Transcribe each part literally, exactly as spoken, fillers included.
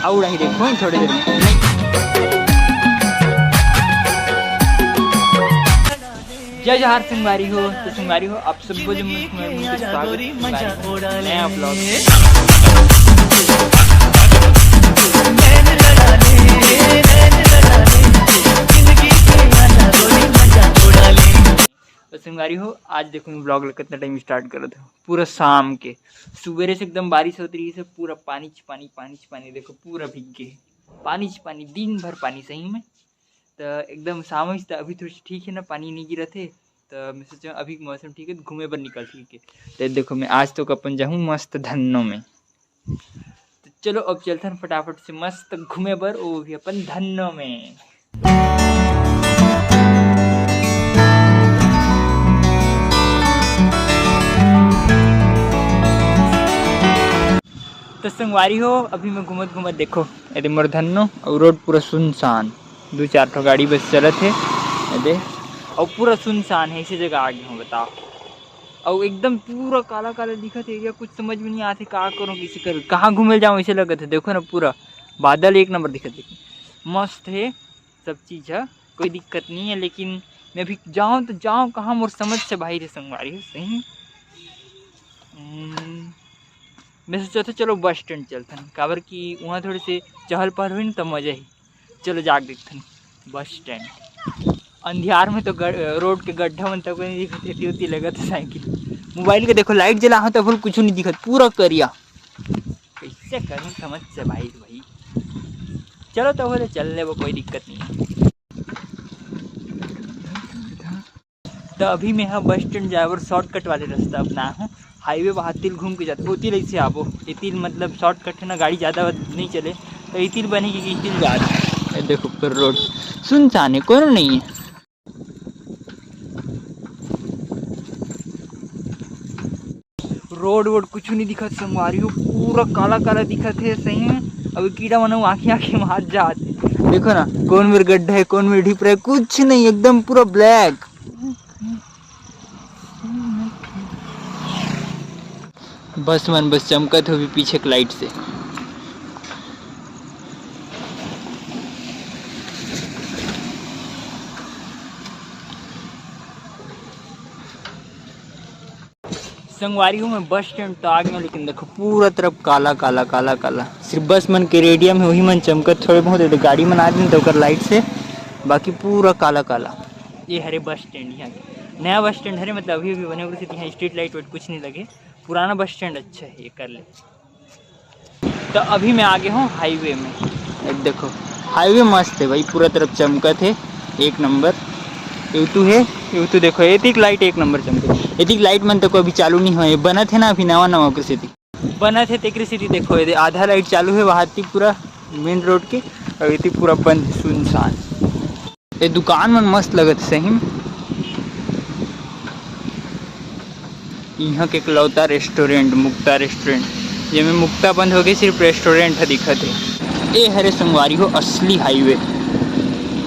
अउ उड़ाही देखो थोड़ी देर में। जय जोहार संगवारी हो। तो संगवारी हो, आप सबको जो मन मन के स्वागत है संगवारी हो, नया vlog। तो संगवारी हो, आज देखो मैं vlog ला कितना time start करत हूँ। पूरा शाम के, सुबेरे से एकदम बारिश होत रहिस हे, पूरा पानी च पानी, पानी च पानी, देखो पूरा भीग गे, पानी च पानी, दिन भर पानी सही में। तो एकदम शाम होइस त अभी थोड़ी ठीक है ना, पानी नहीं गिरत हे। तो मैं सोचा अभी मौसम ठीक है, घूमे बर निकल ठीक है। तो देखो मैं आज तो अपन जाहूँ मस्त धन्नो में। तो चलो अब चलथन फटाफट से मस्त घूमे बर, वो भी अपन धन्नो में। तो संगवारी हो, अभी मैं घूमत घूमत देखो, एदे मोर धन्नो अउ रोड पूरा सुनसान, दू चार ठो गाड़ी बस चलत हे एदे, अउ पूरा सुनसान है। ऐसी जगह आ गए हूँ, बताओ। अउ एकदम पूरा काला काला दिखत हे एरिया, कुछ समझ में नहीं आते का करूँ, किसी कर कहाँ घूमे जाऊँ, ऐसे लगत है। देखो ना, पूरा बादल एक नंबर दिखत हे, मस्त है सब चीज़ है, कोई दिक्कत नहीं है। लेकिन मैं भी जाऊँ तो जाऊँ कहाँ, मोर समझ से बाहर है संगवारी हो, सही। हम्म, मैं सोचा था चलो बस स्टैंड चलथन, काबर कि वहाँ थोड़े से चहल पहल होई ना तो मजा ही। चलो जाके देखथन बस स्टैंड। अंधियार में तो गड-, रोड के गड्ढा मन तक नहीं दिखत, एती ओती लगत हे साइकिल। मोबाइल के देखो, लाइट जला हो तो कुछ नहीं दिखत, पूरा करिया। कैसे करूँ समझ से भाई, भाई। चलो तो बोले चल लेबो, कोई दिक्कत नहीं है। तो अभी मैं ह बस स्टैंड जाए बर शॉर्टकट वाले रास्ता अपनाए हूँ। हाईवे वहाँ तिल घूम के जाते, ओती ले से आबो। ये तिल मतलब शॉर्टकट है ना, गाड़ी ज़्यादा नहीं चले, तो ये तिल बने कि ये तिल जा रहे। ये देखो पूरा रोड सुनसान है, कोनो नहीं है। रोड वोड कुछ नहीं दिखत संगवारी हो, पूरा काला काला दिखत है सही में। अब कीड़ा मन आँखी आँखी में हाथ जात है। देखो ना, कौन मेर गड्ढा है, कौन मेर ढिपरा है, कुछ नहीं, एकदम पूरा ब्लैक। बस मन बस चमकत होही पीछे के लाइट से। संगवारी हो, मैं बस स्टैंड तो आ गया हूँ, लेकिन देखो पूरा तरफ काला काला काला काला। सिर्फ बस मन के रेडियम है, वही मन चमकत थोड़े बहुत, ये गाड़ी मन आ दिन तो ओकर लाइट से, बाकी पूरा काला काला। ये हरे बस स्टैंड, यहाँ के नया बस स्टैंड हरे, मतलब अभी अभी बने, ओकर सेती यहाँ स्ट्रीट लाइट वाइट कुछ नहीं लगे। पुराना बस स्टैंड अच्छा है, ये कर ले। तो अभी मैं आ गया हूँ हाईवे में। ये देखो हाईवे मस्त है भाई, पूरा तरफ चमकत है, एक नंबर। यूटू है, यूटू देखो, एतिक लाइट एक नंबर चमकत। एतिक लाइट मन तो अभी चालू नहीं होए, बनत है ना अभी नवा नवा, ओकर सेती बनत है, तेकर सेती देखो, ये आधा लाइट चालू है वहाँ ती पूरा मेन रोड के, और ये ती पूरा बंद, सुनसान। ये दुकान मन मस्त लगत सही में। इहाँ के इकलौता रेस्टोरेंट मुक्ता रेस्टोरेंट, जेमे मुक्ता बंद हो गए, सिर्फ रेस्टोरेंट ह दिखत है। ए हरे संगवारी हो असली हाईवे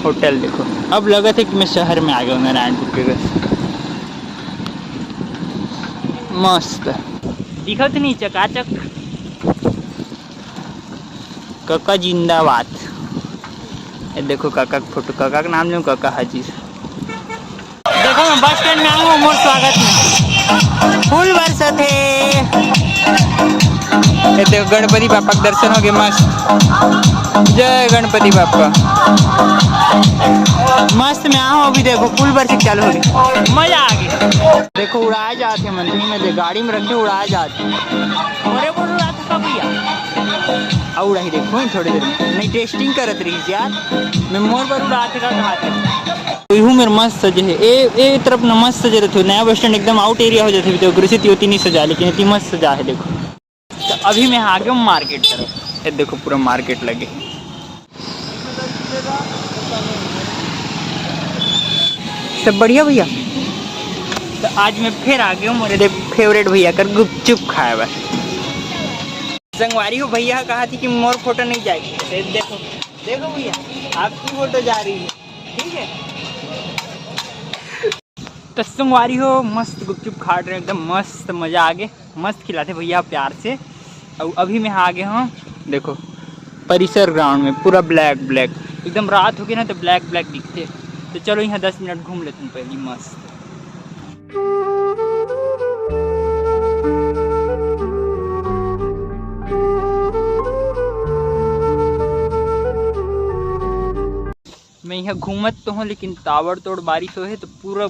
होटल। देखो अब लगत है कि मैं शहर में आ गया हूँ नारायणपुर के घर। मस्त दिखत नहीं, चकाचक। कका जिंदाबाद। ये देखो कका के फोटो, कका के नाम लें, कका हाजिर। देखो मैं बस स्टैंड में आऊँ, मोर स्वागत में फूल बरसत हे। ये देखो गणपति बापा के दर्शन हो गए, मस्त। जय गणपति बापा। मस्त में आऊँ, अभी देखो फूल बरसे चालू हो गए, मजा आ गया। देखो उड़ाए जात हे मन, सही में दे, गाड़ी में रखे उड़ाए जात हे। अरे बोल रहा था भैया। अउ उड़ाही देखो थोड़ी देर में। नहीं, टेस्टिंग करत रहिस यार। मैं मोर बर उड़ात हे का कहा था। इहू मेर मस्त सजे हे। ए, ए तरफ न मस्त सजे रहिथे। नया बस स्टैंड एकदम आउट एरिया हो जाथे, तो ओकरे सेती ओती नहीं सजा, लेकिन एती मस्त सजा हे, देखो। तो अभी मैं आ गया हूँ मार्केट तरफ। ये देखो पूरा मार्केट लगे। सब बढ़िया भैया। तो आज मैं फिर आ गया हूँ मोरे फेवरेट भैया कर गुपचुप खाए बर। संगवारी हो, भैया कहा थी कि मोर फोटो नहीं जाएगी। तो देखो, देखो भैया, आपकी फोटो जा रही है, ठीक है। तो संगवारी हो, मस्त गुपचुप खात रहे, एकदम मस्त मजा आ गए, मस्त खिलाते भैया प्यार से। और अभी मैं आ गए हूँ, देखो परिसर ग्राउंड में पूरा ब्लैक ब्लैक, एकदम रात होगे ना तो ब्लैक ब्लैक दिखथे। तो चलो यहाँ दस मिनट घूम लेथन पहली मस्त। मैं यहाँ घूमत तो हूँ लेकिन ताबड़तोड़ बारिश होहे तो पूरा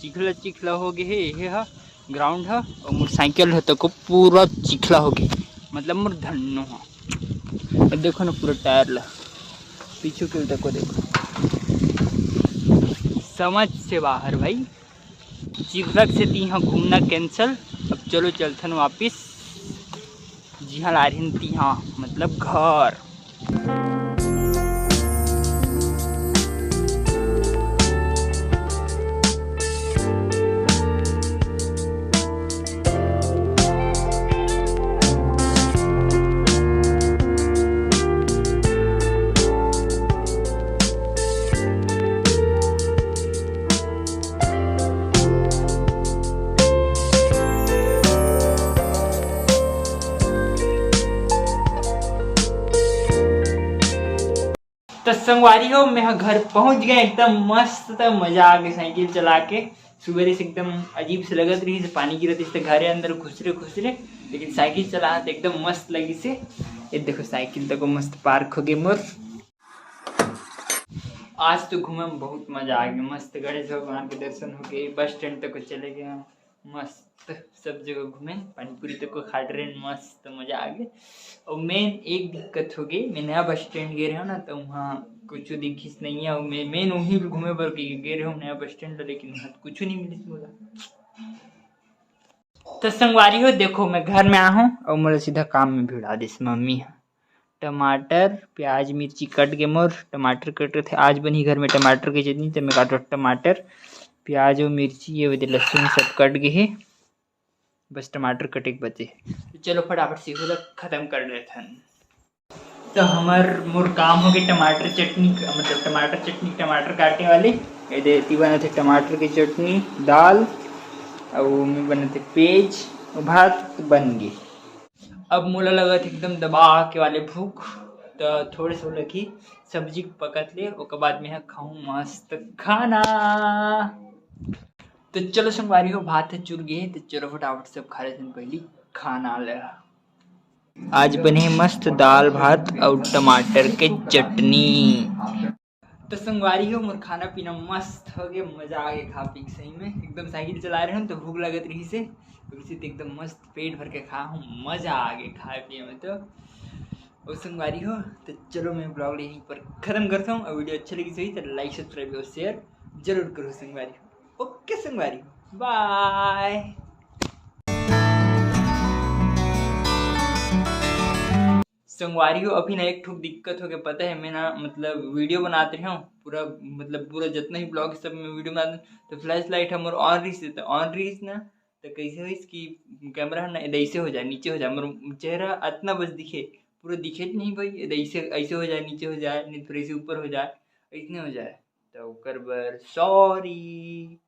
चिखला चिखला हो गे हे। ये हा ग्राउंड हा और मोर साइकिल ह तको पूरा चिखला हो गे, मतलब मोर धन्नो हा। और देखो ना पूरा टायर ला पीछू के तको देखो, समझ से बाहर भाई। चिखला से ती यहाँ घूमना कैंसिल। अब चलो चलथन वापिस जिहाँ ला रहिन तिहाँ, मतलब घर। तो संगवारी हो, मैं ह घर पहुंच गया, एकदम मस्त, मजा आ गया साइकिल चला के। सुबह से एकदम अजीब से लगत रही, पानी गिरत रही, घरे अंदर खुसरे खुसरे, लेकिन साइकिल चला तो एकदम मस्त लगी से। ये देखो साइकिल तको मस्त पार्क हो गए मोर। आज तो घूमे में बहुत मजा आ गया, मस्त गणेश भगवान के दर्शन हो गए, बस स्टैंड तक चले गए, मस्त सब जगह घूमे, पानी पूरी तको खा रहे, मस्त मजा आ गए। और मेन एक दिक्कत हो गई, मैं नया बस स्टैंड गे रहे ना तो वहाँ कुछ दिखिस नहीं है, और मैं मेन वहीं भी घूमे बर गे गे रहे हूँ नया बस स्टैंड, लेकिन वहाँ कुछ नहीं मिलिस मोला। तो संगवारी हो, देखो मैं घर में आ हूँ और मोला सीधा काम में भिड़ा दिस मम्मी ह। टमाटर, प्याज, मिर्ची कट गे मोर। टमाटर कट रथे, आज बनही घर में टमाटर के चटनी, तो मैं काटो टमाटर, प्याज और मिर्ची, ये वजह लहसुन सब कट गे हे। बस टमाटर कटे के बचे हे। तो चलो फटाफट से इहू ला खत्म कर लेथन। तो हमर मोर काम हो गए टमाटर चटनी, मतलब टमाटर चटनी, टमाटर काटे वाले। ये दे, एती बनत हे टमाटर की चटनी, दाल, और में बनत हे पेज, और भात बन गए। अब मोला लगत हे एकदम दबा के वाले भूख, तो थोड़े से लगही सब्जी पकत ले, ओकर बाद में ह खाऊं मस्त खाना। तो चलो संगवारी हो, भात ह चुर गए, तो चलो फटाफट से अब खा लेथन पहली खाना ले। आज बने मस्त दाल भात और टमाटर के चटनी। तो संगवारी हो, मोर खाना पीना मस्त हो गए, मजा आ गए खा पी के सही में। एकदम साइकिल चला रहे हूँ तो भूख लगत रही से, तो इसी तो एकदम मस्त पेट भर के खा हूँ, मजा आ गए खाए पिए में। तो और संगवारी हो, तो चलो मैं ब्लॉग यहीं पर खत्म करता हूँ। और वीडियो अच्छी लगी सही तो लाइक, सब्सक्राइब और शेयर जरूर करो संगवारी हो। ओके संगवारी हो, बाय। संगवारी हो, अभी ना एक ठुक दिक्कत हो गया, पता है, मैं ना मतलब वीडियो बनाते रहे हूँ पूरा, मतलब पूरा जितना ही ब्लॉग सब में वीडियो बनाते हूँ, तो फ्लैश लाइट हमर ऑन रही से, तो ऑन रही ना, तो कैसे होइस कि कैमरा ना ऐसे हो जाए, नीचे हो जाए, मोर चेहरा इतना बस दिखे, पूरा दिखे नहीं भाई, ऐसे ऐसे हो जाए, नीचे हो जाए, नहीं फिर ऐसे ऊपर हो जाए, इतने हो जाए, तो ओकर बर सॉरी।